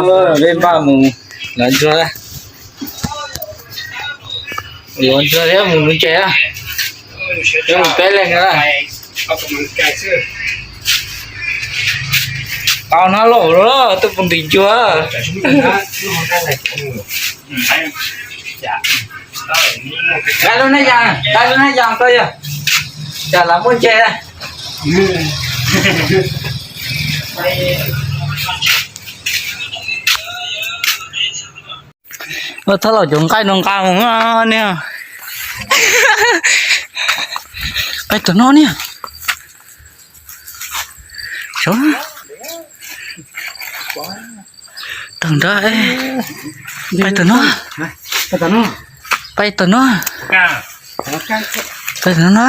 Peb npaj mus lov ntsuag, lov ntsuag thiab mus nuv ntses na. Peb mus peb leeg na. Tau hnab loj lawm, tuaj puv ntim ntsuag. Nqa lub hnab yas, nqa lub hnab yas ko yog, cas lam muaj ntses. Ua thab laus cov nqaij no nqa mus niag. Nqaij tom no niag. Tawg nrab, pais tom no, pais tom no, pais tom no.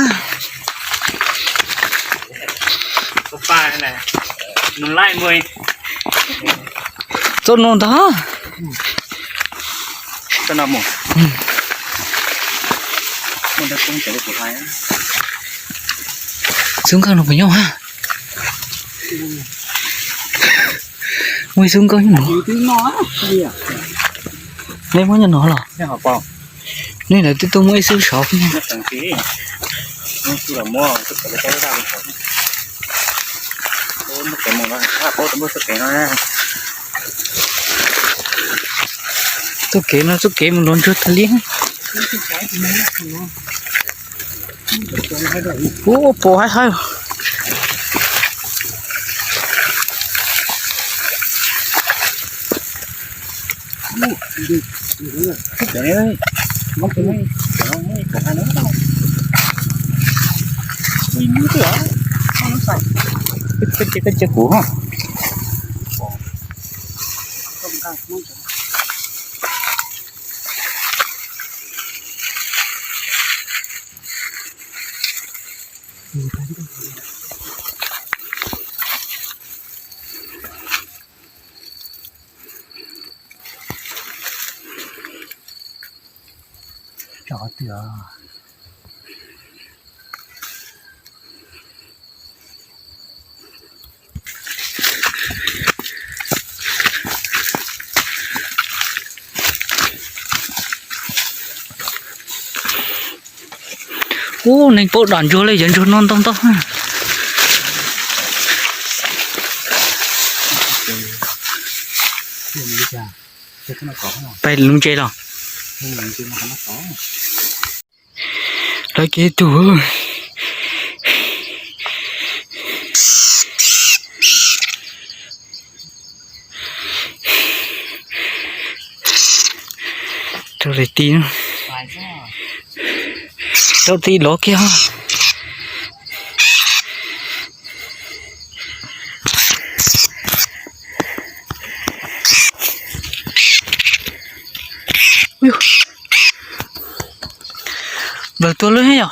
Txoj no ntag. Xub nkawg no puas nyob ha? Muaj ib xub nkawg nyob no. Nej muab nyob no los? Nej lawv twb tuaj muab ib xub sov. Txoj kev no txoj kev mus lov ntsuag tag li. Ub, pos haib haib. Koj cia kuv. Ub, neeg paub dam ntsuag li, cov ntsuag no ntau ntau. Pais nuv ntses los? Lawv kev tug. Rau ti, rau ti lov kiag. Nplawg tuag lawm yom.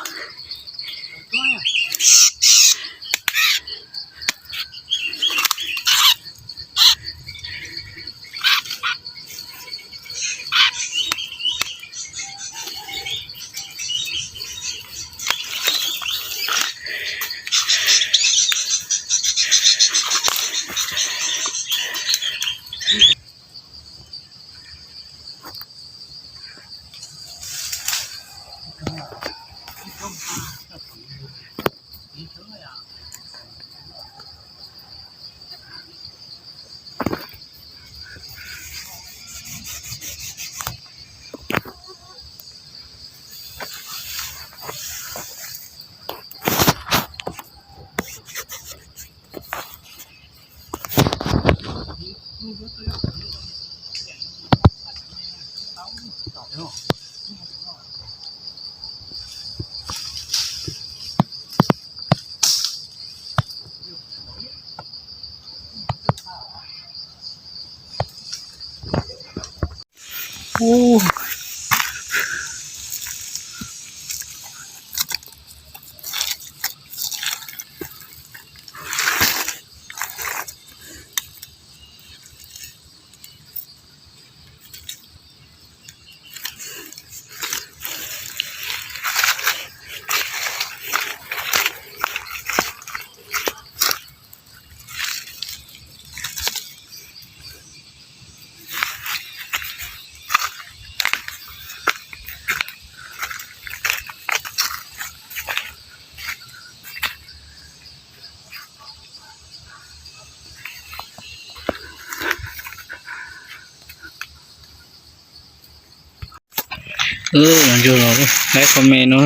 Ntsuag los, laiv qhov me no.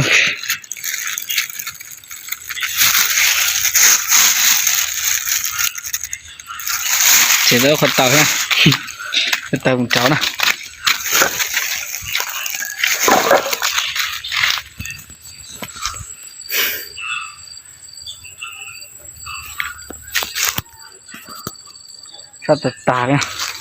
Ces lawv qhov taws, qhov taws mus rauv na. Sab tag tag li.